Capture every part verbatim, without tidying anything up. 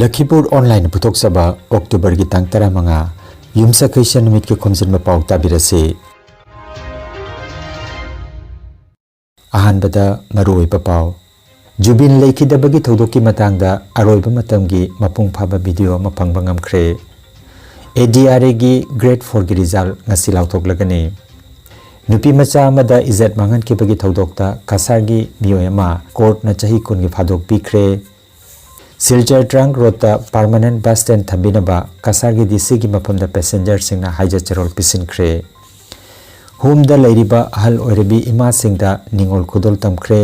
ꯂꯈꯤꯄꯨꯔ online ꯄꯨꯊꯣꯛꯆꯕ ꯑꯣꯛꯇꯣꯕꯔꯒꯤ ꯇꯥꯡ ꯇꯔꯥꯃꯉꯥ, ꯌꯨꯝꯁꯀꯩꯁ ꯅꯨꯃꯤꯠꯀꯤ ꯈꯣꯝꯖꯤꯟꯕ ꯄꯥꯎ ꯇꯥꯕꯤꯔꯁꯤ꯫ ꯑꯍꯥꯟꯕꯗ ꯃꯔꯨꯑꯣꯏꯕ ꯄꯥꯎ꯫ ꯖꯨꯕꯤꯟ ꯂꯩꯈꯤꯗꯕꯒꯤ ꯊꯧꯗꯣꯛꯀꯤ ꯃꯇꯥꯡꯗ ꯑꯔꯣꯏꯕ ꯃꯇꯝꯒꯤ ꯃꯄꯨꯡ ꯐꯥꯕ ꯚꯤꯗꯤꯑꯣ ꯑꯃ ꯐꯪꯕ ꯉꯝꯈ꯭ꯔꯦ꯫ ꯑꯦ ꯗꯤ ꯑꯥꯔ ꯑꯦꯒꯤ ꯒ꯭ꯔꯦꯗ ꯐꯣꯔꯒꯤ ꯔꯤꯖꯜ ꯉꯁꯤ ꯂꯥꯎꯊꯣꯛꯂꯒꯅꯤ꯫ ꯅꯨꯄꯤ ꯃꯆꯥ ꯑꯃꯗ ꯏꯖꯠ ꯃꯥꯡꯍꯟꯈꯤꯕꯒꯤ ꯊꯧꯗꯣꯛꯇ ꯀꯁꯥꯔꯒꯤ ꯃꯤꯑꯣꯏ ꯑꯃ ꯀꯣꯔꯠꯅ ꯆꯍꯤ ꯀꯨꯟꯒꯤ ꯐꯥꯗꯣꯛ ꯄꯤꯈ꯭ꯔꯦ꯫ ꯁꯤꯜꯆꯔ ꯇ꯭ꯔꯪꯛ ꯔꯣꯗꯇ ꯄꯥꯔꯃꯅꯦꯟꯠ ꯕꯁ ꯁ꯭ꯇꯦꯟ ꯊꯝꯕꯤꯅꯕ ꯀꯁꯥꯔꯒꯤ ꯗꯤ ꯁꯤꯒꯤ ꯃꯐꯝꯗ ꯄꯦꯁꯦꯟꯖꯔꯁꯤꯡꯅ ꯍꯥꯏꯖ ꯆꯔꯣꯜ ꯄꯤꯁꯤꯟꯈ꯭ꯔꯦ꯫ ꯍꯣꯝꯗ ꯂꯩꯔꯤꯕ ꯑꯍꯜ ꯑꯣꯏꯔꯕꯤ ꯏꯃꯥꯁꯤꯡꯗ ꯅꯤꯡꯉꯣꯜ ꯈꯨꯗꯣꯜ ꯇꯝꯈ꯭ꯔꯦ꯫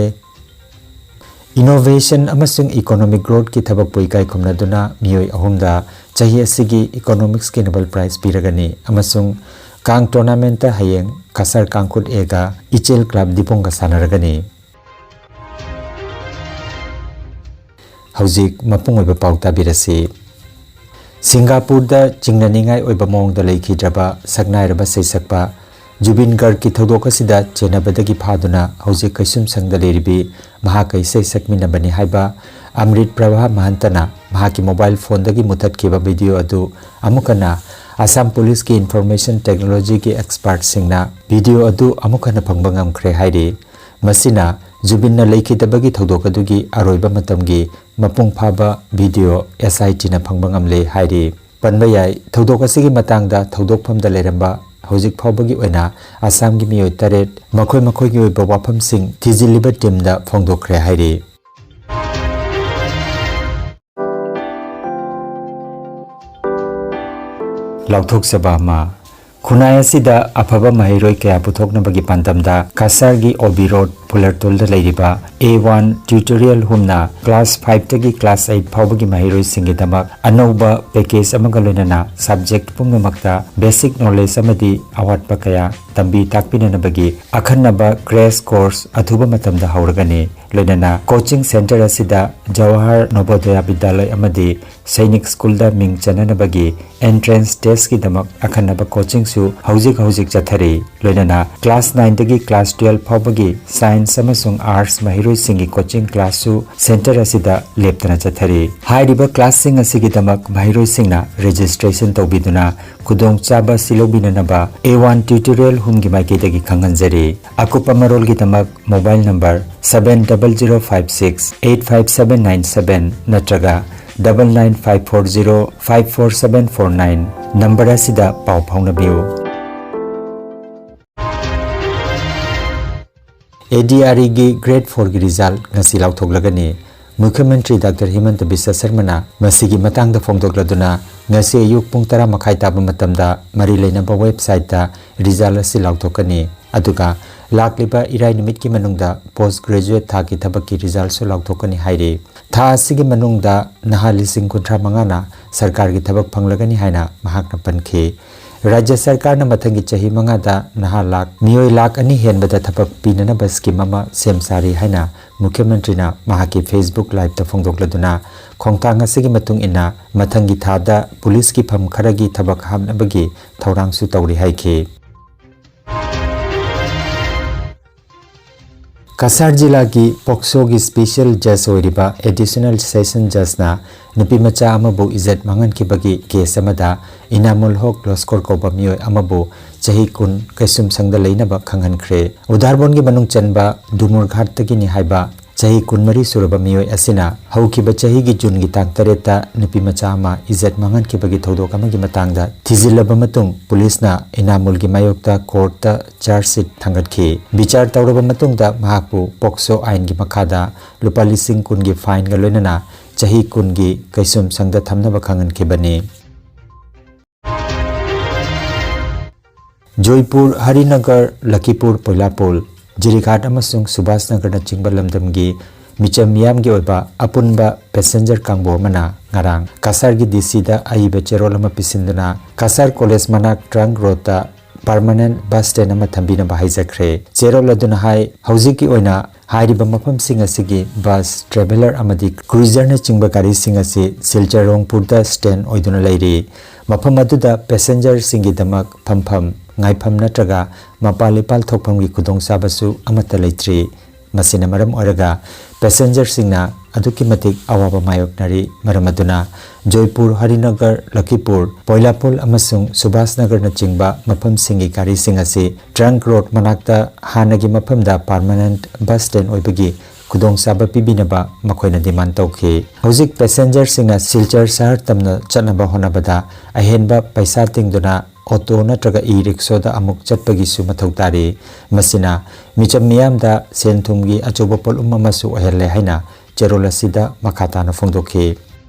ꯏꯅꯣꯚꯦꯁꯟ ꯑꯃꯁꯨꯡ ꯏꯀꯣꯅꯣꯃꯤꯛ ꯒ꯭ꯔꯣꯠꯀꯤ ꯊꯕꯛꯄꯨ ꯏꯀꯥꯏ ꯈꯨꯝꯅꯗꯨꯅ ꯃꯤꯑꯣꯏ ꯑꯍꯨꯝꯗ ꯆꯍꯤ ꯑꯁꯤꯒꯤ ꯏꯀꯣꯅꯣꯃꯤꯛꯁꯀꯤ ꯅꯣꯕꯦꯜ ꯄ꯭ꯔꯥꯏꯖ ꯄꯤꯔꯒꯅꯤ ꯑꯃꯁꯨꯡ ꯀꯥꯡ ꯇꯣꯔꯅꯥꯃꯦꯟꯠꯇ ꯍꯌꯦꯡ ꯀꯁꯥꯔ ꯀꯥꯡꯈꯨꯠ ꯑꯦꯒ ꯏꯆꯦꯜ ꯀ꯭ꯂꯕ ꯗꯤꯄꯣꯡꯒ ꯁꯥꯟꯅꯔꯒꯅꯤ꯫ ꯍꯧꯖꯤꯛ ꯃꯄꯨꯡ ꯑꯣꯏꯕ ꯄꯥꯎ ꯇꯥꯕꯤꯔꯁꯤ꯫ ꯁꯤꯡꯒꯥꯄꯨꯔꯗ ꯆꯤꯡꯅꯅꯤꯡꯉꯥꯏ ꯑꯣꯏꯕ ꯃꯑꯣꯡꯗ ꯂꯩꯈꯤꯗ꯭ꯔꯕ ꯁꯛꯅꯥꯏꯔꯕ ꯁꯩꯁꯛꯄ ꯖꯨꯕꯤꯟ ꯒꯔꯒꯀꯤ ꯊꯧꯗꯣꯛ ꯑꯁꯤꯗ ꯆꯦꯟꯅꯕꯗꯒꯤ ꯐꯥꯗꯨꯅ ꯍꯧꯖꯤꯛ ꯀꯩꯁꯨꯝꯁꯪꯗ ꯂꯩꯔꯤꯕꯤ ꯃꯍꯥꯛꯀ ꯏꯁꯩ ꯁꯛꯃꯤꯟꯅꯕꯅꯤ ꯍꯥꯏꯕ ꯑꯃ꯭ꯔꯤꯠ ꯄ꯭ꯔꯚꯥ ꯃꯍꯟꯇꯅ ꯃꯍꯥꯛꯀꯤ ꯃꯣꯕꯥꯏꯜ ꯐꯣꯟꯗꯒꯤ ꯃꯨꯊꯠꯈꯤꯕ ꯚꯤꯗꯤꯑꯣ ꯑꯗꯨ ꯑꯃꯨꯛ ꯍꯟꯅ ꯑꯁꯥꯝ ꯄꯨꯂꯤꯁꯀꯤ ꯏꯟꯐꯣꯔꯃꯦꯁꯟ ꯇꯦꯛꯅꯣꯂꯣꯖꯤꯒꯤ ꯑꯦꯛꯁꯄꯥꯔꯠꯁꯤꯡꯅ ꯚꯤꯗꯤꯑꯣ ꯑꯗꯨ ꯑꯃꯨꯛ ꯍꯟꯅ ꯐꯪꯕ ꯉꯝꯈ꯭ꯔꯦ ꯍꯥꯏꯔꯤ꯫ ꯃꯁꯤꯅ ꯖꯨꯕꯤꯟꯅ ꯂꯩꯈꯤꯗꯕꯒꯤ ꯊꯧꯗꯣꯛ ꯑꯗꯨꯒꯤ ꯑꯔꯣꯏꯕ ꯃꯇꯝꯒꯤ ꯃꯄꯨꯡ ꯐꯥꯕ ꯚꯤꯗꯤꯑꯣ ꯑꯦꯁ ꯑꯥꯏ ꯇꯤꯅ ꯐꯪꯕ ꯉꯝꯂꯦ ꯍꯥꯏꯔꯤ꯫ ꯄꯟꯕ ꯌꯥꯏ, ꯊꯧꯗꯣꯛ ꯑꯁꯤꯒꯤ ꯃꯇꯥꯡꯗ ꯊꯧꯗꯣꯛꯐꯝꯗ ꯂꯩꯔꯝꯕ ꯍꯧꯖꯤꯛ ꯐꯥꯎꯕꯒꯤ ꯑꯣꯏꯅ ꯑꯁꯥꯝꯒꯤ ꯃꯤꯑꯣꯏ ꯇꯔꯦꯠ ꯃꯈꯣꯏ ꯃꯈꯣꯏꯒꯤ ꯑꯣꯏꯕ ꯋꯥꯐꯝꯁꯤꯡ ꯊꯤꯖꯤꯜꯂꯤꯕ ꯇꯤꯝꯗ ꯐꯣꯡꯗꯣꯛꯈ꯭ꯔꯦ ꯍꯥꯏꯔꯤ꯫ ꯂꯥꯎꯊꯣꯛꯆꯕ ꯑꯃ꯫ ꯈꯨꯟꯅꯥꯏ ꯑꯁꯤꯗ ꯑꯐꯕ ꯃꯍꯩꯔꯣꯏ ꯀꯌꯥ ꯄꯨꯊꯣꯛꯅꯕꯒꯤ ꯄꯥꯟꯗꯝꯗ ꯀꯁꯥꯔꯒꯤ ꯑꯣ ꯕꯤ ꯔꯣꯗ ꯐꯨꯂꯔꯇꯣꯜꯗ ꯂꯩꯔꯤꯕ A one tutorial home class ꯐꯥꯏꯚꯇꯒꯤ ꯀ꯭ꯂꯥꯁ ꯑꯩꯠ ꯐꯥꯎꯕꯒꯤ ꯃꯍꯩꯔꯣꯏꯁꯤꯡꯒꯤꯗꯃꯛ ꯑꯅꯧꯕ ꯄꯦꯀꯦꯖ ꯑꯃꯒ ꯂꯣꯏꯅꯅ ꯁꯕꯖꯦꯛ ꯄꯨꯝꯅꯃꯛꯇ ꯕꯦꯁꯤꯛ ꯅꯣꯂꯦꯖ ꯑꯃꯗꯤ ꯑꯋꯥꯠꯄ ꯀꯌꯥ ꯇꯝꯕꯤ ꯇꯥꯛꯄꯤꯅꯅꯕꯒꯤ ꯑꯈꯟꯅꯕ ꯀ꯭ꯔꯦꯁ ꯀꯣꯔꯁ ꯑꯊꯨꯕ ꯃꯇꯝꯗ ꯍꯧꯔꯒꯅꯤ꯫ ꯂꯣꯏꯅꯅ ꯀꯣꯆꯤꯡ ꯁꯦꯟꯇꯔ ꯑꯁꯤꯗ ꯖꯋꯥꯍꯔ ꯅꯣꯕꯣꯗꯌꯥ ꯕꯤꯗ꯭ꯌꯥꯂꯌ ꯑꯃꯗꯤ ꯁꯩꯅꯤꯛ ꯁ꯭ꯀꯨꯜꯗ ꯃꯤꯡ ꯆꯟꯅꯅꯕꯒꯤ entrance testꯀꯤꯗꯃꯛ ꯑꯈꯟꯅꯕ coachingꯁꯨ ꯍꯧꯖꯤꯛ ꯍꯧꯖꯤꯛ ꯆꯠꯊꯔꯤ꯫ ꯂꯣꯏꯅꯅ class nineꯗꯒꯤ class twelve ꯐꯥꯎꯕꯒꯤ science ꯑꯃꯁꯨꯡ arts ꯃꯍꯩꯔꯣꯏꯁꯤꯡꯒꯤ coaching classꯁꯨ centre ꯑꯁꯤꯗ ꯂꯦꯞꯇꯅ ꯆꯠꯊꯔꯤ꯫ ꯍꯥꯏꯔꯤꯕ classꯁꯤꯡ ꯑꯁꯤꯒꯤꯗꯃꯛ ꯃꯍꯩꯔꯣꯏꯁꯤꯡꯅ registration ꯇꯧꯕꯤꯗꯨꯅ ꯈꯨꯗꯣꯡꯆꯥꯕ ꯑꯁꯤ ꯂꯧꯕꯤꯅꯅꯕ A one Tutorial Homeꯒꯤ ꯃꯥꯏꯀꯩꯗꯒꯤ ꯈꯪꯍꯟꯖꯔꯤ꯫ ꯑꯀꯨꯞꯄ ꯃꯔꯣꯜꯒꯤꯗꯃꯛ mobile number seven double zero five six eight five seven nine seven ꯅꯠꯇ꯭ꯔꯒ double nine five four zero five four seven four nine number ꯑꯁꯤꯗ ꯄꯥꯎ ꯐꯥꯎꯅꯕꯤꯌꯨ꯫ ADREꯒꯤ grade fourꯒꯤ result ꯉꯁꯤ ꯂꯥꯎꯊꯣꯛꯂꯒꯅꯤ꯫ ꯃꯨꯈ꯭ꯌ ꯃꯟꯇ꯭ꯔꯤ ꯗꯥꯛꯇꯔ ꯍꯤꯃꯟꯇ ꯕꯤꯁ꯭ꯋ ꯁꯔꯃꯅ ꯃꯁꯤꯒꯤ ꯃꯇꯥꯡꯗ ꯐꯣꯡꯗꯣꯛꯂꯗꯨꯅ, ꯉꯁꯤ ꯑꯌꯨꯛ ꯄꯨꯡ ꯇꯔꯥ ꯃꯈꯥꯏ ꯇꯥꯕ ꯃꯇꯝꯗ ꯃꯔꯤ ꯂꯩꯅꯕ websiteꯇ result ꯑꯁꯤ ꯂꯥꯎꯊꯣꯛꯀꯅꯤ꯫ ꯑꯗꯨꯒ ꯂꯥꯛꯂꯤꯕ ꯏꯔꯥꯏ ꯅꯨꯃꯤꯠꯀꯤ ꯃꯅꯨꯡꯗ post graduate ꯊꯥꯛꯀꯤ ꯊꯕꯛꯀꯤ resultꯁꯨ ꯂꯥꯎꯊꯣꯛꯀꯅꯤ ꯍꯥꯏꯔꯤ꯫ ꯊꯥ ꯑꯁꯤꯒꯤ ꯃꯅꯨꯡꯗ ꯅꯍꯥ ꯂꯤꯁꯤꯡ ꯀꯨꯟꯊ꯭ꯔꯥ ꯃꯉꯥꯅ ꯁꯔꯀꯥꯔꯒꯤ ꯊꯕꯛ ꯐꯪꯂꯒꯅꯤ ꯍꯥꯏꯅ ꯃꯍꯥꯛꯅ ꯄꯟꯈꯤ꯫ ꯔꯥꯖ꯭ꯌ ꯁꯔꯀꯥꯔꯅ ꯃꯊꯪꯒꯤ ꯆꯍꯤ ꯃꯉꯥꯗ ꯅꯍꯥ ꯂꯥꯈ, ꯃꯤꯑꯣꯏ ꯂꯥꯈ ꯑꯅꯤ ꯍꯦꯟꯕꯗ ꯊꯕꯛ ꯄꯤꯅꯅꯕ scheme ꯑꯃ ꯁꯦꯝ ꯁꯥꯔꯤ ꯍꯥꯏꯅ ꯃꯨꯈ꯭ꯌ ꯃꯟꯇ꯭ꯔꯤꯅ ꯃꯍꯥꯛꯀꯤ Facebook Liveꯇ ꯐꯣꯡꯗꯣꯛꯂꯗꯨꯅ, ꯈꯣꯡꯊꯥꯡ ꯑꯁꯤꯒꯤ ꯃꯇꯨꯡ ꯏꯟꯅ ꯃꯊꯪꯒꯤ ꯊꯥꯗ ꯄꯨꯂꯤꯁꯀꯤ ꯐꯝ ꯈꯔꯒꯤ ꯊꯕꯛ ꯍꯥꯞꯅꯕꯒꯤ ꯊꯧꯔꯥꯡꯁꯨ ꯇꯧꯔꯤ ꯍꯥꯏꯈꯤ꯫ ꯀꯁꯥꯔ ꯖꯤꯂꯥꯒꯤ ꯄꯣꯛꯁꯣꯒꯤ special judge ꯑꯣꯏꯔꯤꯕ additional session judgeꯅ ꯅꯨꯄꯤ ꯃꯆꯥ ꯑꯃꯕꯨ ꯏꯖꯠ ꯃꯥꯡꯍꯟꯈꯤꯕꯒꯤ case ꯑꯃꯗ ꯏꯅꯥꯃꯨꯜ ꯍꯣꯛ ꯂꯣꯁꯀꯣꯔ ꯀꯧꯕ ꯃꯤꯑꯣꯏ ꯑꯃꯕꯨ ꯆꯍꯤ ꯀꯨꯟ ꯀꯩꯁꯨꯝꯁꯪꯗ ꯂꯩꯅꯕ ꯈꯪꯍꯟꯈ꯭ꯔꯦ꯫ ꯎꯗꯥꯔꯕꯣꯟꯒꯤ ꯃꯅꯨꯡ ꯆꯟꯕ ꯗꯨꯃꯨꯔꯘꯥꯠꯇꯒꯤꯅꯤ ꯍꯥꯏꯕ ꯆꯍꯤ ꯀꯨꯟꯃꯔꯤ ꯁꯨꯔꯕ ꯃꯤꯑꯣꯏ ꯑꯁꯤꯅ ꯍꯧꯈꯤꯕ ꯆꯍꯤꯒꯤ ꯖꯨꯟꯒꯤ ꯇꯥꯡ ꯇꯔꯦꯠꯇ ꯅꯨꯄꯤ ꯃꯆꯥ ꯑꯃ ꯏꯖꯠ ꯃꯥꯡꯍꯟꯈꯤꯕꯒꯤ ꯊꯧꯗꯣꯛ ꯑꯃꯒꯤ ꯃꯇꯥꯡꯗ ꯊꯤꯖꯤꯜꯂꯕ ꯃꯇꯨꯡ, ꯄꯨꯂꯤꯁꯅ ꯏꯅꯥꯃꯨꯜꯒꯤ ꯃꯥꯌꯣꯛꯇ courtꯇ charge sheet ꯊꯥꯡꯒꯠꯈꯤ꯫ ꯕꯤꯆꯥꯔ ꯇꯧꯔꯕ ꯃꯇꯨꯡꯗ ꯃꯍꯥꯛꯄꯨ ꯄꯣꯛꯁꯣ ꯑꯥꯏꯟꯒꯤ ꯃꯈꯥꯗ ꯂꯨꯄꯥ ꯂꯤꯁꯤꯡ ꯀꯨꯟꯒꯤ fineꯒ ꯂꯣꯏꯅꯅ ꯆꯍꯤ ꯀꯨꯟꯒꯤ ꯀꯩꯁꯨꯝꯁꯪꯗ ꯊꯝꯅꯕ ꯈꯪꯍꯟꯈꯤꯕꯅꯤ꯫ ꯖꯣꯏꯄꯨꯔ, ꯍꯔꯤꯅꯒꯔ, ꯂꯈꯤꯄꯨꯔ, ꯄꯣꯏꯂꯥꯄꯨꯜ, ꯖꯤꯔꯤꯘꯥꯠ ꯑꯃꯁꯨꯡ ꯁꯨꯚꯥꯁ ꯅꯒꯔꯅꯆꯤꯡꯕ ꯂꯝꯗꯝꯒꯤ ꯃꯤꯆꯝ ꯃꯤꯌꯥꯝꯒꯤ ꯑꯣꯏꯕ ꯑꯄꯨꯟꯕ passenger ꯀꯥꯡꯕꯨ ꯑꯃꯅ ꯉꯔꯥꯡ ꯀꯁꯥꯔꯒꯤ DCꯗ ꯑꯏꯕ ꯆꯦꯔꯣꯜ ꯑꯃ ꯄꯤꯁꯤꯟꯗꯨꯅ ꯀꯁꯥꯔ ꯀꯣꯂꯦꯖ ꯃꯅꯥꯛ trunk roadꯇ ꯄꯔꯃꯅꯦꯟꯠ ꯕꯁ ꯁ꯭ꯇꯦꯟ ꯑꯃ ꯊꯝꯕꯤꯅꯕ ꯍꯥꯏꯖꯈ꯭ꯔꯦ꯫ ꯆꯦꯔꯣꯜ ꯑꯗꯨꯅ ꯍꯥꯏ, ꯍꯧꯖꯤꯛꯀꯤ ꯑꯣꯏꯅ ꯍꯥꯏꯔꯤꯕ ꯃꯐꯝꯁꯤꯡ ꯑꯁꯤꯒꯤ ꯕꯁ, ꯇ꯭ꯔꯦꯚꯦꯂꯔ ꯑꯃꯗꯤ ꯀ꯭ꯔꯨꯏꯖꯔꯅꯆꯤꯡꯕ ꯒꯥꯔꯤꯁꯤꯡ ꯑꯁꯤ ꯁꯤꯜꯆꯔ ꯔꯣꯡꯄꯨꯔꯗ ꯁ꯭ꯇꯦꯟ ꯑꯣꯏꯗꯨꯅ ꯂꯩꯔꯤ꯫ ꯃꯐꯝ ꯑꯗꯨꯗ ꯄꯦꯁꯦꯟꯖꯔꯁꯤꯡꯒꯤꯗꯃꯛ ꯐꯝꯐꯝ, ꯉꯥꯏꯐꯝ ꯅꯠꯇ꯭ꯔꯒ ꯃꯄꯥꯜ ꯏꯄꯥꯜ ꯊꯣꯛꯐꯝꯒꯤ ꯈꯨꯗꯣꯡꯆꯥꯕꯁꯨ ꯑꯃꯠꯇ ꯂꯩꯇ꯭ꯔꯤ꯫ ꯃꯁꯤꯅ ꯃꯔꯝ ꯑꯣꯏꯔꯒ ꯄꯦꯁꯦꯟꯖꯔꯁꯤꯡꯅ ꯑꯗꯨꯛꯀꯤ ꯃꯇꯤꯛ ꯑꯋꯥꯕ ꯃꯥꯌꯣꯛꯅꯔꯤ꯫ ꯃꯔꯝ ꯑꯗꯨꯅ ꯖꯣꯏꯄꯨꯔ, ꯍꯔꯤꯅꯒꯔ, ꯂꯈꯤꯄꯨꯔ, ꯄꯣꯏꯂꯥꯄꯨꯜ ꯑꯃꯁꯨꯡ ꯁꯨꯚꯥꯁ ꯅꯒꯔꯅꯆꯤꯡꯕ ꯃꯐꯝꯁꯤꯡꯒꯤ ꯒꯥꯔꯤꯁꯤꯡ ꯑꯁꯤ ꯇ꯭ꯔꯪꯛ ꯔꯣꯗ ꯃꯅꯥꯛꯇ ꯍꯥꯟꯅꯒꯤ ꯃꯐꯝꯗ ꯄꯔꯃꯅꯦꯟꯠ ꯕꯁ ꯁ꯭ꯇꯦꯟ ꯑꯣꯏꯕꯒꯤ ꯈꯨꯗꯣꯡꯆꯥꯕ ꯄꯤꯕꯤꯅꯕ ꯃꯈꯣꯏꯅ ꯗꯤꯃꯥꯟ ꯇꯧꯈꯤ꯫ ꯍꯧꯖꯤꯛ ꯄꯦꯁꯦꯟꯖꯔꯁꯤꯡꯅ ꯁꯤꯜꯆꯔ ꯁꯍꯔ ꯇꯝꯅ ꯆꯠꯅꯕ ꯍꯣꯠꯅꯕꯗ ꯑꯍꯦꯟꯕ ꯄꯩꯁꯥ ꯇꯤꯡꯗꯨꯅ ꯑꯣꯇꯣ ꯅꯠꯇ꯭ꯔꯒ ꯏ ꯔꯤꯛꯁꯣꯗ ꯑꯃꯨꯛ ꯆꯠꯄꯒꯤꯁꯨ ꯃꯊꯧ ꯇꯥꯔꯤ꯫ ꯃꯁꯤꯅ ꯃꯤꯆꯝ ꯃꯤꯌꯥꯝꯗ ꯁꯦꯟ ꯊꯨꯝꯒꯤ ꯑꯆꯧꯕ ꯄꯣꯠꯂꯨꯝ ꯑꯃꯁꯨ ꯑꯣꯏꯍꯜꯂꯦ ꯍꯥꯏꯅ ꯆꯦꯔꯣꯜ ꯑꯁꯤꯗ ꯃꯈꯥ ꯇꯥꯅ ꯐꯣꯡꯗꯣꯛꯈꯤ꯫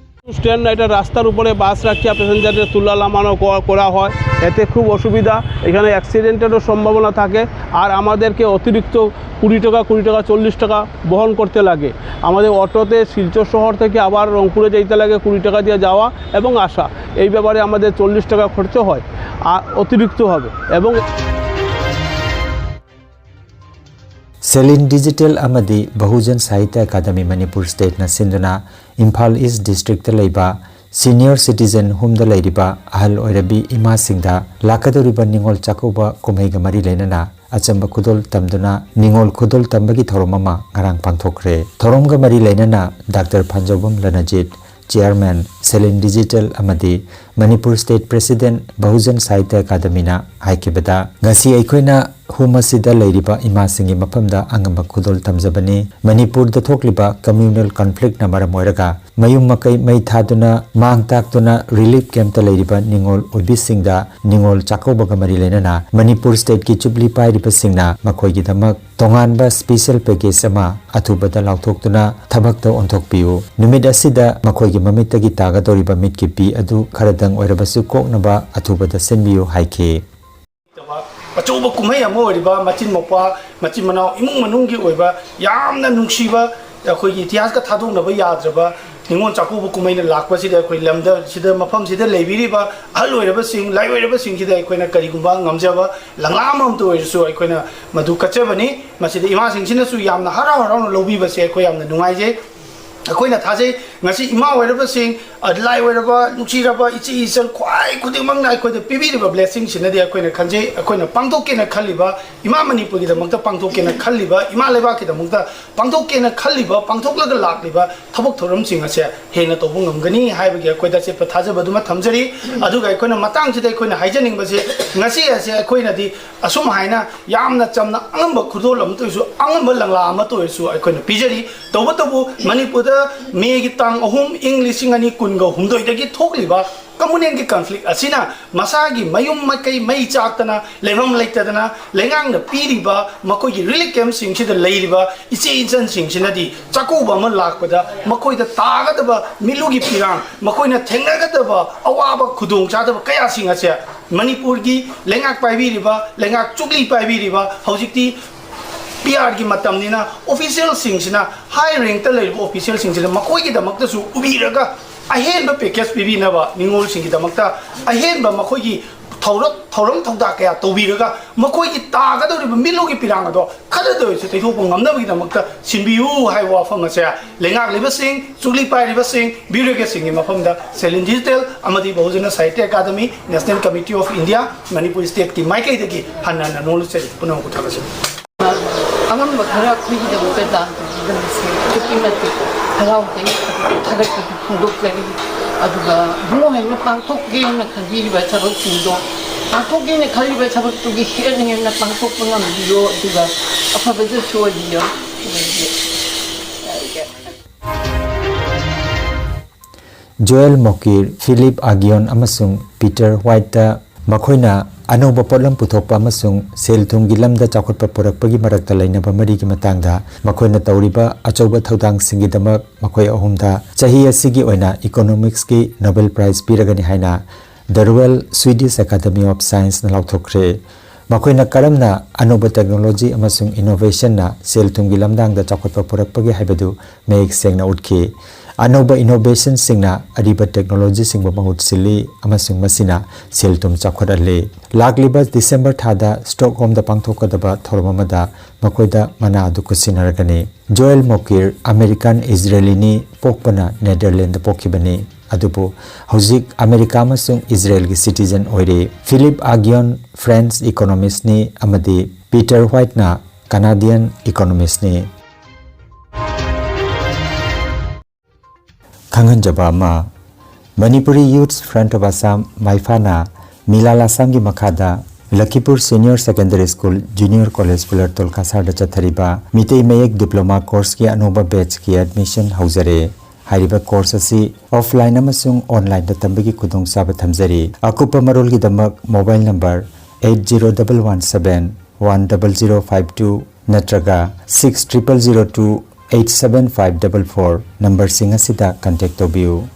স্ট্যান্ড না, এটা রাস্তার উপরে বাস রাখিয়া প্যাসেঞ্জারদের তুলা লামানো ক- করা হয়, এতে খুব অসুবিধা। এখানে অ্যাক্সিডেন্টেরও সম্ভাবনা থাকে। আর আমাদেরকে অতিরিক্ত কুড়ি টাকা, কুড়ি টাকা, চল্লিশ টাকা বহন করতে লাগে। আমাদের অটোতে শিলচর শহর থেকে আবার রংপুরে যাইতে লাগে, কুড়ি টাকা দিয়ে যাওয়া এবং আসা। এই ব্যাপারে আমাদের চল্লিশ টাকা খরচ হয় আর অতিরিক্তভাবে। এবং ꯁꯦꯂꯤꯟ ꯗꯤꯖꯤꯇꯦꯜ ꯑꯃꯗꯤ ꯕꯍꯨꯖꯟ ꯁꯥꯍꯤꯇ꯭ꯌ ꯑꯦꯀꯥꯗꯃꯤ ꯃꯅꯤꯄꯨꯔ ꯁ꯭ꯇꯦꯠꯅ ꯁꯤꯟꯗꯨꯅ ꯏꯝꯐꯥꯜ ꯏꯁ ꯗꯤꯁꯇ꯭ꯔꯤꯛꯇ ꯂꯩꯕ ꯁꯤꯅꯤꯌꯔ ꯁꯤꯇꯤꯖꯟ ꯍꯣꯝꯗ ꯂꯩꯔꯤꯕ ꯑꯍꯜ ꯑꯣꯏꯔꯕꯤ ꯏꯃꯥꯁꯤꯡꯗ ꯂꯥꯛꯀꯗꯧꯔꯤꯕ ꯅꯤꯉꯣꯜ ꯆꯥꯛꯀꯧꯕ ꯀꯨꯝꯍꯩꯒ ꯃꯔꯤ ꯂꯩꯅꯅ ꯑꯆꯝꯕ ꯈꯨꯗꯣꯜ ꯇꯝꯗꯨꯅ ꯅꯤꯉꯣꯜ ꯈꯨꯗꯣꯜ ꯇꯝꯕꯒꯤ ꯊꯧꯔꯝ ꯑꯃ ꯉꯔꯥꯡ ꯄꯥꯡꯊꯣꯛꯈ꯭ꯔꯦ꯫ ꯊꯧꯔꯝꯒ ꯃꯔꯤ ꯂꯩꯅꯅ ꯗꯥꯛꯇꯔ ꯐꯥꯟꯖꯧꯕꯝ ꯂꯅꯖꯤꯠ, ꯆꯤꯌꯥꯔꯃꯦꯟ, ꯁꯦꯂꯤꯟ ꯗꯤꯖꯤꯇꯦꯜ ꯑꯃꯗꯤ ꯃꯅꯤꯄꯨꯔ ꯁ꯭ꯇꯦꯠ ꯄ꯭ꯔꯦꯁꯤꯗꯦꯟꯠ ꯕꯍꯨꯖꯟ ꯁꯥꯍꯤꯇ꯭ꯌ ꯑꯦꯀꯥꯗꯃꯤꯅ ꯍꯥꯏꯈꯤꯕꯗ, ꯉꯁꯤ ꯑꯩꯈꯣꯏꯅ ꯍꯣꯝ ꯑꯁꯤꯗ ꯂꯩꯔꯤꯕ ꯏꯃꯥꯁꯤꯡꯒꯤ ꯃꯐꯝꯗ ꯑꯉꯝꯕ ꯈꯨꯗꯣꯜ ꯇꯝꯖꯕꯅꯤ꯫ ꯃꯅꯤꯄꯨꯔꯗ ꯊꯣꯛꯂꯤꯕ ꯀꯝꯃ꯭ꯌꯨꯅꯦꯜ ꯀꯟꯐ꯭ꯂꯤꯛꯅ ꯃꯔꯝ ꯑꯣꯏꯔꯒ ꯃꯌꯨꯝ ꯃꯀꯩ ꯃꯩ ꯊꯥꯗꯨꯅ ꯃꯥꯡ ꯇꯥꯛꯇꯨꯅ ꯔꯤꯂꯤꯐ ꯀꯦꯝꯞꯇ ꯂꯩꯔꯤꯕ ꯅꯤꯉꯣꯜ ꯑꯣꯏꯕꯤꯁꯤꯡꯗ ꯅꯤꯉꯣꯜ ꯆꯥꯛꯀꯧꯕꯒ ꯃꯔꯤ ꯂꯩꯅꯅ ꯃꯅꯤꯄꯨꯔ ꯁ꯭ꯇꯦꯠꯀꯤ ꯖꯨꯕꯤꯂꯤ ꯄꯥꯏꯔꯤꯕꯁꯤꯡꯅ ꯃꯈꯣꯏꯒꯤꯗꯃꯛ ꯇꯣꯉꯥꯟꯕ ꯁ꯭ꯄꯤꯁꯦꯜ ꯄꯦꯀꯦꯖ ꯑꯃ ꯑꯊꯨꯕꯗ ꯂꯥꯎꯊꯣꯛꯇꯨꯅ ꯊꯕꯛꯇ ꯑꯣꯟꯊꯣꯛꯄꯤꯌꯨ꯫ ꯅꯨꯃꯤꯠ ꯑꯁꯤꯗ ꯃꯈꯣꯏꯒꯤ ꯃꯃꯤꯠꯇꯒꯤ ꯇꯥꯒꯗꯧꯔꯤꯕ ꯃꯤꯠꯀꯤ ꯄꯤ ꯑꯗꯨ ꯈꯔꯗꯪ ꯑꯣꯏꯔꯕꯁꯨ ꯀꯣꯛꯅꯕ ꯑꯊꯨꯕꯗ ꯁꯤꯟꯕꯤꯌꯨ ꯍꯥꯏꯈꯤ꯫ ꯑꯆꯧꯕ ꯀꯨꯝꯍꯩ ꯑꯃ ꯑꯣꯏꯔꯤꯕ ꯃꯆꯤꯟ ꯃꯧꯄ꯭ꯋꯥ, ꯃꯆꯤꯟ ꯃꯅꯥꯎ, ꯏꯃꯨꯡ ꯃꯅꯨꯡꯒꯤ ꯑꯣꯏꯕ ꯌꯥꯝꯅ ꯅꯨꯡꯁꯤꯕ, ꯑꯩꯈꯣꯏꯒꯤ ꯏꯇꯤꯍꯥꯁꯀ ꯊꯥꯗꯣꯛꯅꯕ ꯌꯥꯗ꯭ꯔꯕ ꯅꯤꯉꯣꯜ ꯆꯥꯛꯀꯧꯕ ꯀꯨꯝꯍꯩꯅ ꯂꯥꯛꯄꯁꯤꯗ ꯑꯩꯈꯣꯏ ꯂꯝꯗ ꯁꯤꯗ ꯃꯐꯝꯁꯤꯗ ꯂꯩꯕꯤꯔꯤꯕ ꯑꯍꯜ ꯑꯣꯏꯔꯕꯁꯤꯡ, ꯂꯥꯏ ꯑꯣꯏꯔꯕꯁꯤꯡꯁꯤꯗ ꯑꯩꯈꯣꯏꯅ ꯀꯔꯤꯒꯨꯝꯕ ꯉꯝꯖꯕ ꯂꯪꯂꯥ ꯑꯃꯃꯝꯇ ꯑꯣꯏꯔꯁꯨ ꯑꯩꯈꯣꯏꯅ ꯃꯗꯨ ꯀꯠꯆꯕꯅꯤ꯫ ꯃꯁꯤꯗ ꯏꯃꯥꯁꯤꯡꯁꯤꯅꯁꯨ ꯌꯥꯝꯅ ꯍꯔꯥꯎ ꯍꯔꯥꯎꯅ ꯂꯧꯕꯤꯕꯁꯦ ꯑꯩꯈꯣꯏ ꯌꯥꯝꯅ ꯅꯨꯡꯉꯥꯏꯖꯩ꯫ ꯑꯩꯈꯣꯏꯅ ꯊꯥꯖꯩ ꯉꯁꯤ ꯏꯃꯥ ꯑꯣꯏꯔꯕꯁꯤꯡ, ꯑ, ꯂꯥꯏ ꯑꯣꯏꯔꯕ, ꯅꯨꯡꯁꯤꯔꯕ ꯏꯆꯦ ꯏꯆꯜ ꯈ꯭ꯋꯥꯏ ꯈꯨꯗꯤꯡꯃꯛꯅ ꯑꯩꯈꯣꯏꯗ ꯄꯤꯕꯤꯔꯤꯕ ꯕ꯭ꯂꯦꯁꯤꯡꯁꯤꯅꯗꯤ ꯑꯩꯈꯣꯏꯅ ꯈꯟꯖꯩ, ꯑꯩꯈꯣꯏꯅ ꯄꯥꯡꯊꯣꯛꯀꯦꯅ ꯈꯜꯂꯤꯕ, ꯏꯃꯥ ꯃꯅꯤꯄꯨꯔꯒꯤꯗꯃꯛꯇ ꯄꯥꯡꯊꯣꯛꯀꯦꯅ ꯈꯜꯂꯤꯕ, ꯏꯃꯥ ꯂꯩꯕꯥꯛꯀꯤꯗꯃꯛꯇ ꯄꯥꯡꯊꯣꯛꯀꯦꯅ ꯈꯜꯂꯤꯕ, ꯄꯥꯡꯊꯣꯛꯂꯒ ꯂꯥꯛꯂꯤꯕ ꯊꯕꯛ ꯊꯧꯔꯝꯁꯤꯡ ꯑꯁꯦ ꯍꯦꯟꯅ ꯇꯧꯕ ꯉꯝꯒꯅꯤ ꯍꯥꯏꯕꯒꯤ ꯑꯩꯈꯣꯏꯗ ꯑꯆꯦꯠꯄ ꯊꯥꯖꯕ ꯑꯗꯨꯃ ꯊꯝꯖꯔꯤ꯫ ꯑꯗꯨꯒ ꯑꯩꯈꯣꯏꯅ ꯃꯇꯥꯡꯁꯤꯗ ꯑꯩꯈꯣꯏꯅ ꯍꯥꯏꯖꯅꯤꯡꯕꯁꯦ, ꯉꯁꯤ ꯑꯁꯦ ꯑꯩꯈꯣꯏꯅꯗꯤ ꯑꯁꯨꯝ ꯍꯥꯏꯅ ꯌꯥꯝꯅ ꯆꯝꯅ ꯑꯉꯝꯕ ꯈꯨꯗꯣꯜ ꯑꯃꯇ ꯑꯣꯏꯔꯁꯨ, ꯑꯉꯝꯕ ꯂꯪꯂꯥ ꯑꯃꯇ ꯑꯣꯏꯔꯁꯨ ꯑꯩꯈꯣꯏꯅ ꯄꯤꯖꯔꯤ꯫ ꯇꯧꯕꯇꯕꯨ ꯃꯅꯤꯄꯨꯔꯗ ꯃꯦꯒꯤ ꯇꯥꯡ ꯑꯍꯨꯝ, ꯏꯪ ꯂꯤꯁꯤꯡ ꯑꯅꯤ ꯀꯨꯟꯒ ꯍꯨꯝꯗꯣꯏꯗꯒꯤ ꯊꯣꯛꯂꯤꯕ ꯀꯝꯃꯨꯅꯦꯜꯒꯤ ꯀꯟꯐ꯭ꯂꯤꯛ ꯑꯁꯤꯅ ꯃꯁꯥꯒꯤ ꯃꯌꯨꯝ ꯃꯀꯩ ꯃꯩ ꯆꯥꯛꯇꯅ, ꯂꯩꯐꯝ ꯂꯩꯇꯗꯅ ꯂꯩꯉꯥꯛꯅ ꯄꯤꯔꯤꯕ ꯃꯈꯣꯏꯒꯤ ꯔꯤꯂꯤꯐ ꯀꯦꯝꯞꯁꯤꯡꯁꯤꯗ ꯂꯩꯔꯤꯕ ꯏꯆꯦ ꯏꯆꯟꯁꯤꯡꯁꯤꯅꯗꯤ ꯆꯥꯛꯀꯧꯕ ꯑꯃ ꯂꯥꯛꯄꯗ ꯃꯈꯣꯏꯗ ꯇꯥꯒꯗꯕ ꯃꯤꯠꯂꯨꯒꯤ ꯄꯤꯔꯥꯡ, ꯃꯈꯣꯏꯅ ꯊꯦꯡꯅꯒꯗꯕ ꯑꯋꯥꯕ ꯈꯨꯗꯣꯡꯆꯥꯗꯕ ꯀꯌꯥꯁꯤꯡ ꯑꯁꯦ ꯃꯅꯤꯄꯨꯔꯒꯤ ꯂꯩꯉꯥꯛ ꯄꯥꯏꯕꯤꯔꯤꯕ, ꯂꯩꯉꯥꯛ ꯆꯨꯛꯂꯤ ꯄꯥꯏꯕꯤꯔꯤꯕ, ꯍꯧꯖꯤꯛꯇꯤ ꯄꯤ ꯑꯥꯔꯒꯤ ꯃꯇꯝꯅꯤꯅ ꯑꯣꯐꯤꯁꯤꯌꯦꯜꯁꯤꯡꯁꯤꯅ, ꯍꯥꯏ ꯔꯦꯡꯛꯇ ꯂꯩꯔꯤꯕ ꯑꯣꯐꯤꯁꯤꯌꯦꯜꯁꯤꯡꯁꯤꯅ ꯃꯈꯣꯏꯒꯤꯗꯃꯛꯇꯁꯨ ꯎꯕꯤꯔꯒ ꯑꯍꯦꯟꯕ ꯄꯦꯀꯦꯖ ꯄꯤꯕꯤꯅꯕ, ꯅꯤꯉꯣꯜꯁꯤꯡꯒꯤꯗꯃꯛꯇ ꯑꯍꯦꯟꯕ ꯃꯈꯣꯏꯒꯤ ꯊꯧꯔꯛ ꯊꯧꯔꯝ ꯊꯧꯗꯥ ꯀꯌꯥ ꯇꯧꯕꯤꯔꯒ ꯃꯈꯣꯏꯒꯤ ꯇꯥꯒꯗꯧꯔꯤꯕ ꯃꯤꯠꯂꯨꯒꯤ ꯄꯤꯔꯥꯡ ꯑꯗꯣ ꯈꯔꯗ ꯑꯣꯏꯔꯁꯨ ꯇꯩꯊꯣꯛꯄ ꯉꯝꯅꯕꯒꯤꯗꯃꯛꯇ ꯁꯤꯟꯕꯤꯌꯨ ꯍꯥꯏꯕ ꯋꯥꯐꯝ ꯑꯁꯦ ꯂꯩꯉꯥꯛꯂꯤꯕꯁꯤꯡ, ꯆꯨꯛꯂꯤ ꯄꯥꯏꯔꯤꯕꯁꯤꯡ, ꯕ꯭ꯌꯨꯔꯣꯀ꯭ꯔꯦꯠꯁꯤꯡꯒꯤ ꯃꯐꯝꯗ ꯁꯦꯂꯤꯟ ꯗꯤꯖꯤꯇꯦꯜ ꯑꯃꯗꯤ ꯕꯍꯨꯖꯅ Sahitya Akademi, National Committee of India, Manipur ꯁ꯭ꯇꯦꯠꯀꯤ ꯃꯥꯏꯀꯩꯗꯒꯤ ꯍꯟꯅ ꯍꯟꯅ ꯅꯣꯂꯨꯛꯆꯔꯤ꯫ ꯄꯨꯝꯅꯃꯛꯄꯨ ꯊꯥꯒꯠꯆꯔꯤ꯫ ꯑꯉꯝꯕ ꯈꯔ ꯑꯩꯈꯣꯏꯒꯤꯗꯃꯛꯇ ꯗꯥꯟ ꯇꯧꯕꯤꯕꯁꯦ ꯑꯗꯨꯛꯀꯤ ꯃꯇꯤꯛ ꯍꯔꯥꯎꯖꯩ, ꯑꯗꯨꯒ ꯊꯥꯒꯠꯄꯁꯨ ꯐꯣꯡꯗꯣꯛꯆꯔꯤ꯫ ꯑꯗꯨꯒ ꯏꯕꯨꯡꯉꯣ ꯍꯣꯏꯅ ꯄꯥꯡꯊꯣꯛꯀꯦꯅ ꯈꯟꯕꯤꯔꯤꯕ ꯊꯕꯛꯁꯤꯡꯗꯣ, ꯄꯥꯡꯊꯣꯛꯀꯦꯅ ꯈꯜꯂꯤꯕ ꯊꯕꯛꯇꯨꯒꯤ ꯍꯦꯟꯅ ꯍꯦꯟꯅ ꯄꯥꯡꯊꯣꯛꯄ ꯉꯝꯕꯤꯌꯣ, ꯑꯗꯨꯒ ꯑꯐꯕꯗꯁꯨ ꯑꯣꯏꯕꯤꯌꯣ꯫ ꯖꯣꯌꯦꯜ ꯃꯣꯀꯤꯔ, ꯐꯤꯂꯤꯞ ꯑꯥꯒꯤꯌꯣꯟ ꯑꯃꯁꯨꯡ ꯄꯤꯇꯔ ꯋꯥꯏꯠꯇ ꯃꯈꯣꯏꯅ ꯑꯅꯧꯕ ꯄꯣꯠꯂꯝ ꯄꯨꯊꯣꯛꯄ ꯑꯃꯁꯨꯡ ꯁꯦꯜ ꯊꯨꯝꯒꯤ ꯂꯝꯗ ꯆꯥꯎꯈꯠꯄ ꯄꯨꯔꯛꯄꯒꯤ ꯃꯔꯛꯇ ꯂꯩꯅꯕ ꯃꯔꯤꯒꯤ ꯃꯇꯥꯡꯗ ꯃꯈꯣꯏꯅ ꯇꯧꯔꯤꯕ ꯑꯆꯧꯕ ꯊꯧꯗꯥꯡꯁꯤꯡꯒꯤꯗꯃꯛ ꯃꯈꯣꯏ ꯑꯍꯨꯝꯗ ꯆꯍꯤ ꯑꯁꯤꯒꯤ ꯑꯣꯏꯅ ꯏꯀꯣꯅꯣꯃꯤꯛꯁꯀꯤ ꯅꯣꯕꯦꯜ ꯄ꯭ꯔꯥꯏꯖ ꯄꯤꯔꯒꯅꯤ ꯍꯥꯏꯅ The Royal Swedish Academy of Scienceꯅ ꯂꯥꯎꯊꯣꯛꯈ꯭ꯔꯦ꯫ ꯃꯈꯣꯏꯅ ꯀꯔꯝꯅ ꯑꯅꯧꯕ ꯇꯦꯛꯅꯣꯂꯣꯖꯤ ꯑꯃꯁꯨꯡ ꯏꯅꯣꯚꯦꯁꯟꯅ ꯁꯦꯜ ꯊꯨꯝꯒꯤ ꯂꯝꯗꯥꯡꯗ ꯆꯥꯎꯈꯠꯄ ꯄꯨꯔꯛꯄꯒꯦ ꯍꯥꯏꯕꯗꯨ ꯃꯌꯦꯛ ꯁꯦꯡꯅ ꯎꯠꯈꯤ꯫ ꯑꯅꯧꯕ innovationꯁꯤꯡꯅ ꯑꯔꯤꯕ technologyꯁꯤꯡꯕꯨ ꯃꯍꯨꯠ ꯁꯤꯜꯂꯤ ꯑꯃꯁꯨꯡ ꯃꯁꯤꯅ ꯁꯦꯜ ꯊꯨꯝ ꯆꯥꯎꯈꯠꯍꯜꯂꯤ꯫ ꯂꯥꯛꯂꯤꯕ December ꯊꯥꯗ Stockholmꯗ ꯄꯥꯡꯊꯣꯛꯀꯗꯕ ꯊꯧꯔꯝ ꯑꯃꯗ ꯃꯈꯣꯏꯗ ꯃꯅꯥ ꯑꯗꯨ ꯀꯨꯠꯁꯤꯟꯅꯔꯒꯅꯤ꯫ ꯖꯣꯑꯦꯜ ꯃꯣꯀꯤꯔ American Israeliꯅꯤ, ꯄꯣꯛꯄꯅ Netherlandsꯗ ꯄꯣꯛꯈꯤꯕꯅꯤ, ꯑꯗꯨꯕꯨ ꯍꯧꯖꯤꯛ ꯑꯃꯦꯔꯤꯀꯥ ꯑꯃꯁꯨꯡ ꯏꯖꯔꯦꯜꯒꯤ citizen ꯑꯣꯏꯔꯤ꯫ ꯐꯤꯂꯤꯞ ꯑꯥꯒꯤꯌꯣꯟ French economistꯅꯤ ꯑꯃꯗꯤ ꯄꯤꯇꯔ ꯋꯥꯏꯠꯅ Canadian economistꯅꯤ꯫ ꯈꯪꯍꯟꯖꯕ ꯑꯃ, Manipuri Youth Front of Assam, ꯃꯥꯏꯐꯥꯅ ꯃꯤꯂꯥꯜ ꯑꯁꯥꯝꯒꯤ ꯃꯈꯥꯗ ꯂꯈꯤꯄꯨꯔ Senior Secondary School, Junior College ꯐꯨꯂꯔꯇꯣꯜ ꯀꯁꯥꯔꯗ ꯆꯠꯊꯔꯤꯕ ꯃꯤꯇꯩ ꯃꯌꯦꯛ diploma courseꯀꯤ ꯑꯅꯧꯕ batchꯀꯤ admission ꯍꯧꯖꯔꯦ꯫ ꯍꯥꯏꯔꯤꯕ course ꯑꯁꯤ offline ꯑꯃꯁꯨꯡ onlineꯗ ꯇꯝꯕꯒꯤ ꯈꯨꯗꯣꯡꯆꯥꯕ ꯊꯝꯖꯔꯤ꯫ ꯑꯀꯨꯞꯄ ꯃꯔꯣꯜꯒꯤꯗꯃꯛ mobile number eight zero double one seven one double zero five two ꯅꯠꯇ꯭ꯔꯒ six triple zero two eight seven five double four numberꯁꯤꯡ ꯑꯁꯤꯗ contact ꯇꯧꯕꯤꯌꯨ꯫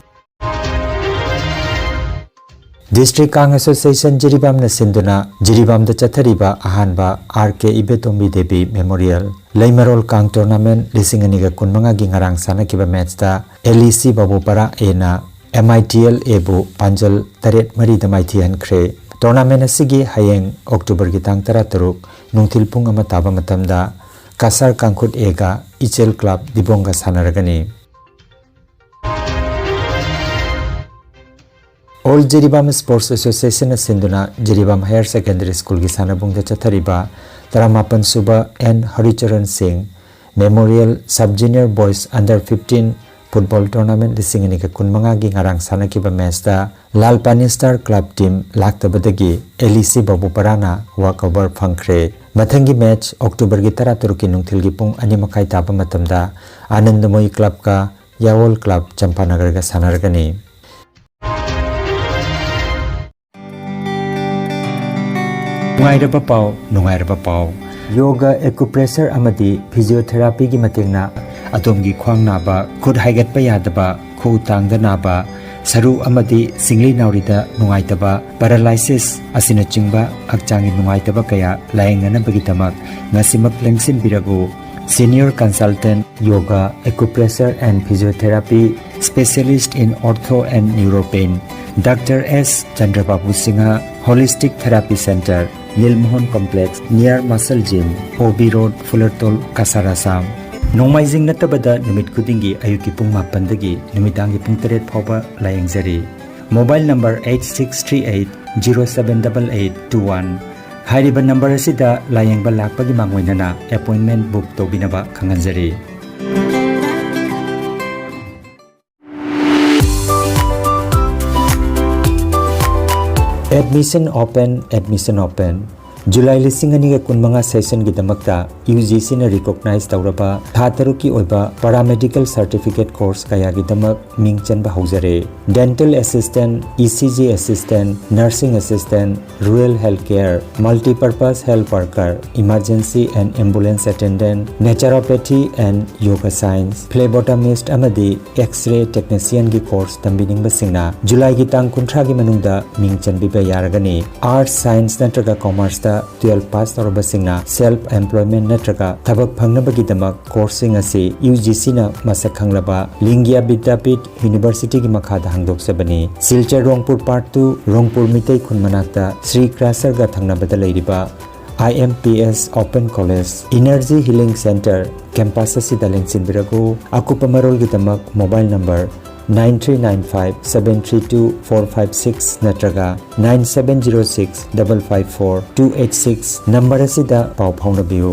District Kang Association ꯖꯤꯔꯤꯕꯥꯝꯅ ꯁꯤꯟꯗꯨꯅ ꯖꯤꯔꯤꯕꯥꯝꯗ ꯆꯠꯊꯔꯤꯕ ꯑꯍꯥꯟꯕ R K ꯏꯕꯦꯇꯣꯝꯕꯤ ꯗꯦꯕꯤ Memorial ꯂꯩꯃꯔꯣꯜ ꯀꯥꯡ tournament ꯂꯤꯁꯤꯡ ꯑꯅꯤꯒ ꯀꯨꯟꯃꯉꯥꯒꯤ ꯉꯔꯥꯡ ꯁꯥꯟꯅꯈꯤꯕ matchꯇ LEC ꯕꯥꯕꯨꯄꯥꯔꯥ Aꯅ MITL Aꯕꯨ ꯄꯥꯟꯖꯜ ꯇꯔꯦꯠ ꯃꯔꯤꯗ ꯃꯥꯏꯊꯤꯍꯟꯈ꯭ꯔꯦ꯫ Tournament ꯑꯁꯤꯒꯤ ꯍꯌꯦꯡ Octoberꯒꯤ ꯇꯥꯡ ꯇꯔꯥꯇꯔꯨꯛ ꯅꯨꯡꯊꯤꯜ ꯄꯨꯡ ꯑꯃ ꯇꯥꯕ ꯃꯇꯝꯗ ꯀꯁꯥꯔ ꯀꯥꯡꯈꯨꯠ Aꯒ ꯏꯆꯦꯜ club ꯗꯤꯕꯣꯡꯒ ꯁꯥꯟꯅꯔꯒꯅꯤ꯫ All ꯖꯤꯔꯤꯕꯥꯝ Sports Associationꯅ ꯁꯤꯟꯗꯨꯅ ꯖꯤꯔꯤꯕꯥꯝ Higher Secondary Schoolꯒꯤ ꯁꯥꯟꯅꯕꯨꯡꯗ ꯆꯠꯊꯔꯤꯕ ꯇꯔꯥꯃꯥꯄꯟ ꯁꯨꯕ N ꯍꯔꯤꯆꯔꯟ ꯁꯤꯡ Memorial Sub Junior Boys Under fifteen Football Tournament ꯂꯤꯁꯤꯡ ꯑꯅꯤꯒ ꯀꯨꯟꯃꯉꯥꯒꯤ ꯉꯔꯥꯡ ꯁꯥꯟꯅꯈꯤꯕ matchꯇ ꯂꯥꯜꯄꯥꯅꯤ Star Club team ꯂꯥꯛꯇꯕꯗꯒꯤ LEC ꯕꯥꯕꯨꯄꯥꯔꯥꯅ walkover ꯐꯪꯈ꯭ꯔꯦ꯫ ꯃꯊꯪꯒꯤ match Octoberꯒꯤ ꯇꯔꯥꯇꯔꯨꯛꯀꯤ ꯅꯨꯡꯊꯤꯜꯒꯤ ꯄꯨꯡ ꯑꯅꯤ ꯃꯈꯥꯏ ꯇꯥꯕ ꯃꯇꯝꯗ ꯑꯥꯅꯟꯗꯃꯣꯌꯤ clubꯀ ꯌꯥꯋꯣꯜ club ꯆꯝꯄꯥꯅꯒꯔꯒ ꯁꯥꯟꯅꯔꯒꯅꯤ꯫ ꯅꯨꯡꯉꯥꯏꯔꯕ ꯄꯥꯎ, ꯅꯨꯡꯉꯥꯏꯔꯕ ꯄꯥꯎ꯫ Yoga, acupressure ꯑꯃꯗꯤ physiotherapyꯒꯤ ꯃꯇꯦꯡꯅ ꯑꯗꯣꯝꯒꯤ ꯈ꯭ꯋꯥꯡ ꯅꯥꯕ, ꯈꯨꯠ ꯍꯥꯏꯒꯠꯄ ꯌꯥꯗꯕ, ꯈꯨꯎ ꯇꯥꯡꯗ ꯅꯥꯕ, ꯁꯔꯨ ꯑꯃꯗꯤ ꯁꯤꯡꯂꯤ ꯅꯥꯎꯔꯤꯗ ꯅꯨꯡꯉꯥꯏꯇꯕ, paralysis ꯑꯁꯤꯅꯆꯤꯡꯕ ꯍꯛꯆꯥꯡꯒꯤ ꯅꯨꯡꯉꯥꯏꯇꯕ ꯀꯌꯥ ꯂꯥꯌꯦꯡꯅꯅꯕꯒꯤꯗꯃꯛ ꯉꯁꯤꯃꯛ ꯂꯦꯡꯁꯤꯟꯕꯤꯔꯛꯎ꯫ Senior Consultant Yoga, Acupressure and Physiotherapy, Specialist in Ortho and Neuropain, Doctor S Chandrababu Singha, Holistic Therapy Center, Nilmohan Complex, near Muscle Gym, O B Road, Fulartol, Kasar, Assam. ꯅꯣꯡꯃꯥꯏꯖꯤꯡ ꯅꯠꯇꯕꯗ ꯅꯨꯃꯤꯠ ꯈꯨꯗꯤꯡꯒꯤ ꯑꯌꯨꯛꯀꯤ ꯄꯨꯡ ꯃꯥꯄꯟꯗꯒꯤ ꯅꯨꯃꯤꯗꯥꯡꯒꯤ ꯄꯨꯡ ꯇꯔꯦꯠ ꯐꯥꯎꯕ ꯂꯥꯌꯦꯡꯖꯔꯤ꯫ Mobile number eight six three eight zero seven double eight two one꯫ ꯍꯥꯏꯔꯤꯕ ꯅꯝꯕꯔ ꯑꯁꯤꯗ ꯂꯥꯌꯦꯡꯕ ꯂꯥꯛꯄꯒꯤ ꯃꯥꯡꯑꯣꯏꯅꯅ ꯑꯦꯄꯣꯏꯟꯃꯦꯟ ꯕꯨꯛ ꯇꯧꯕꯤꯅꯕ ꯈꯪꯍꯟꯖꯔꯤ꯫ Admission open, admission open꯫ July ꯂꯤꯁꯤꯡ ꯑꯅꯤꯒ ꯀꯨꯟꯃꯉꯥ ꯁꯦꯁꯟꯒꯤꯗꯃꯛꯇ ꯌꯨ ꯖꯤ ꯁꯤꯅ ꯔꯤꯀꯣꯛꯅꯥꯏꯖ ꯇꯧꯔꯕ ꯊꯥ ꯇꯔꯨꯛꯀꯤ ꯑꯣꯏꯕ ꯄꯔꯥꯃꯦꯗꯤꯀꯦꯜ ꯁꯥꯔꯇꯤꯐꯤꯀꯦꯠ ꯀꯣꯔꯁ ꯀꯌꯥꯒꯤꯗꯃꯛ ꯃꯤꯡ ꯆꯟꯕ ꯍꯧꯖꯔꯦ꯫ Dental Assistant, E C G Assistant, Nursing Assistant, Rural Health Care, Multipurpose Health Worker, Emergency and Ambulance Attendant, Naturopathy and Yoga Science, Phlebotomist ꯑꯃꯗꯤ X-ray Technicianꯒꯤ ꯀꯣꯔꯁ ꯇꯝꯕꯤꯅꯤꯡꯕꯁꯤꯡꯅ ꯖꯨꯂꯥꯏꯒꯤ ꯇꯥꯡ ꯀꯨꯟꯊ꯭ꯔꯥꯒꯤ ꯃꯅꯨꯡꯗ ꯃꯤꯡ ꯆꯟꯕꯤꯕ ꯌꯥꯔꯒꯅꯤ꯫ Arts, Science ꯅꯠꯇ꯭ꯔꯒ Commerceꯇ ꯇꯨꯌꯦꯜꯐ ꯄꯥꯁ ꯇꯧꯔꯕꯁꯤꯡꯅ ꯁꯦꯜꯐ ꯑꯦꯝꯄ꯭ꯂꯣꯏꯃꯦꯟ ꯅꯠꯇ꯭ꯔꯒ ꯊꯕꯛ ꯐꯪꯅꯕꯒꯤꯗꯃꯛ ꯀꯣꯔꯁꯁꯤꯡ ꯑꯁꯤ ꯌꯨ ꯖꯤ ꯁꯤꯅ ꯃꯁꯛ ꯈꯪꯂꯕ ꯂꯤꯡꯒꯤꯌꯥ ꯕꯤꯗ꯭ꯌꯥꯄꯤꯊ ꯌꯨꯅꯤꯚꯔꯁꯤꯇꯤꯒꯤ ꯃꯈꯥꯗ ꯍꯥꯡꯗꯣꯛꯆꯕꯅꯤ꯫ ꯁꯤꯜꯆꯔ ꯔꯣꯡꯄꯨꯔ ꯄꯥꯔꯠ ꯇꯨ, ꯔꯣꯡꯄꯨꯔ ꯃꯤꯇꯩ ꯈꯨꯟ ꯃꯅꯥꯛꯇ ꯁ꯭ꯔꯤ ꯀ꯭ꯔꯥꯁꯔꯒ ꯊꯪꯅꯕꯗ ꯂꯩꯔꯤꯕ I M P S Open College, Energy Healing Center campus ꯑꯁꯤꯗ ꯂꯦꯡꯁꯤꯟꯕꯤꯔꯛꯎ꯫ ꯑꯀꯨꯞꯄ ꯃꯔꯣꯜꯒꯤꯗꯃꯛ mobile number nine three nine five seven three two four five six ꯅꯠꯇ꯭ꯔꯒ nine seven zero six double five four two eight six number ꯑꯁꯤꯗ ꯄꯥꯎ ꯐꯥꯎꯅꯕꯤꯌꯨ꯫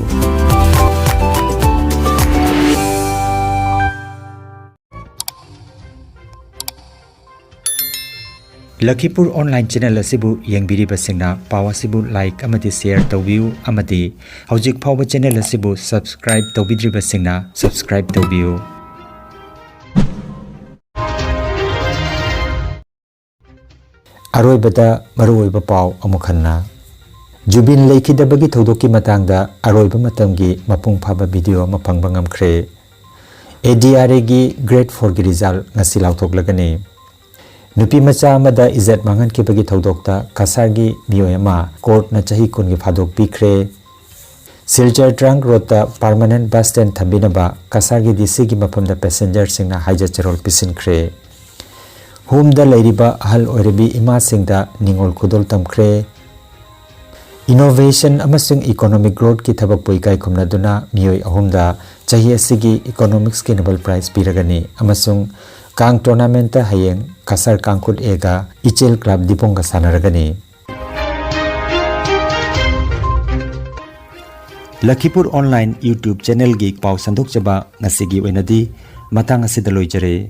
ꯂꯈꯤꯄꯨꯔ online channel ꯑꯁꯤꯕꯨ ꯌꯦꯡꯕꯤꯔꯤꯕꯁꯤꯡꯅ ꯄꯥꯎ ꯑꯁꯤꯕꯨ ꯂꯥꯏꯛ ꯑꯃꯗꯤ ꯁꯦꯌꯔ ꯇꯧꯕꯤꯌꯨ ꯑꯃꯗꯤ ꯍꯧꯖꯤꯛ ꯐꯥꯎꯕ ꯆꯦꯅꯦꯜ ꯑꯁꯤꯕꯨ ꯁꯕꯁꯀ꯭ꯔꯥꯏꯕ ꯇꯧꯕꯤꯗ꯭ꯔꯤꯕꯁꯤꯡꯅ ꯁꯕꯁꯀ꯭ꯔꯥꯏꯕ ꯇꯧꯕꯤꯌꯨ꯫ ꯑꯔꯣꯏꯕꯗ ꯃꯔꯨꯑꯣꯏꯕ ꯄꯥꯎ ꯑꯃꯨꯛ ꯍꯟꯅ꯫ ꯖꯨꯕꯤꯟ ꯂꯩꯈꯤꯗꯕꯒꯤ ꯊꯧꯗꯣꯛꯀꯤ ꯃꯇꯥꯡꯗ ꯑꯔꯣꯏꯕ ꯃꯇꯝꯒꯤ ꯃꯄꯨꯡ ꯐꯥꯕ ꯚꯤꯗꯤꯑꯣ ꯑꯃ ꯐꯪꯕ ꯉꯝꯈ꯭ꯔꯦ꯫ A D R Aꯒꯤ ꯒ꯭ꯔꯦꯗ ꯐꯣꯔꯒꯤ ꯔꯤꯖꯜ ꯉꯁꯤ ꯂꯥꯎꯊꯣꯛꯂꯒꯅꯤ꯫ ꯅꯨꯄꯤ ꯃꯆꯥ ꯑꯃꯗ ꯏꯖꯠ ꯃꯥꯡꯍꯟꯈꯤꯕꯒꯤ ꯊꯧꯗꯣꯛꯇ ꯀꯁꯥꯔꯒꯤ ꯃꯤꯑꯣꯏ ꯑꯃ ꯀꯣꯔꯠꯅ ꯆꯍꯤ ꯀꯨꯟꯒꯤ ꯐꯥꯗꯣꯛ ꯄꯤꯈ꯭ꯔꯦ꯫ ꯁꯤꯜꯆꯔ ꯇ꯭ꯔꯪꯛ ꯔꯣꯗꯇ ꯄꯥꯔꯃꯅꯦꯟꯠ ꯕꯁ ꯁ꯭ꯇꯦꯟ ꯊꯝꯕꯤꯅꯕ ꯀꯁꯥꯔꯒꯤ ꯗꯤ ꯁꯤꯒꯤ ꯃꯐꯝꯗ ꯄꯦꯁꯦꯟꯖꯔꯁꯤꯡꯅ ꯍꯥꯏꯖ ꯆꯦꯔꯣꯜ ꯄꯤꯁꯤꯟꯈ꯭ꯔꯦ꯫ ꯍꯣꯝꯗ ꯂꯩꯔꯤꯕ ꯑꯍꯜ ꯑꯣꯏꯔꯕꯤ ꯏꯃꯥꯁꯤꯡꯗ ꯅꯤꯡꯉꯣꯜ ꯈꯨꯗꯣꯜ ꯇꯝꯈ꯭ꯔꯦ꯫ ꯏꯅꯣꯚꯦꯁꯟ ꯑꯃꯁꯨꯡ ꯏꯀꯣꯅꯣꯃꯤꯛ ꯒ꯭ꯔꯣꯠꯀꯤ ꯊꯕꯛꯄꯨ ꯏꯀꯥꯏ ꯈꯨꯝꯅꯗꯨꯅ ꯃꯤꯑꯣꯏ ꯑꯍꯨꯝꯗ ꯆꯍꯤ ꯑꯁꯤꯒꯤ ꯏꯀꯣꯅꯣꯃꯤꯛꯁꯀꯤ ꯅꯣꯕꯦꯜ ꯄ꯭ꯔꯥꯏꯖ ꯄꯤꯔꯒꯅꯤ ꯑꯃꯁꯨꯡ ꯀꯥꯡ ꯇꯣꯔꯅꯥꯃꯦꯟꯠꯇ ꯍꯌꯦꯡ ꯀꯁꯥꯔ ꯀꯥꯡꯈꯨꯠ ꯑꯦꯒ ꯏꯆꯦꯜ ꯀ꯭ꯂꯕ ꯗꯤꯄꯣꯡꯒ ꯁꯥꯟꯅꯔꯒꯅꯤ꯫ ꯂꯈꯤꯄꯨꯔ ꯑꯣꯟꯂꯥꯏꯟ YouTube ꯆꯦꯅꯦꯜꯒꯤ ꯄꯥꯎ ꯁꯟꯗꯣꯛꯆꯕ ꯉꯁꯤꯒꯤ ꯑꯣꯏꯅꯗꯤ ꯃꯇꯥꯡ ꯑꯁꯤꯗ ꯂꯣꯏꯖꯔꯦ꯫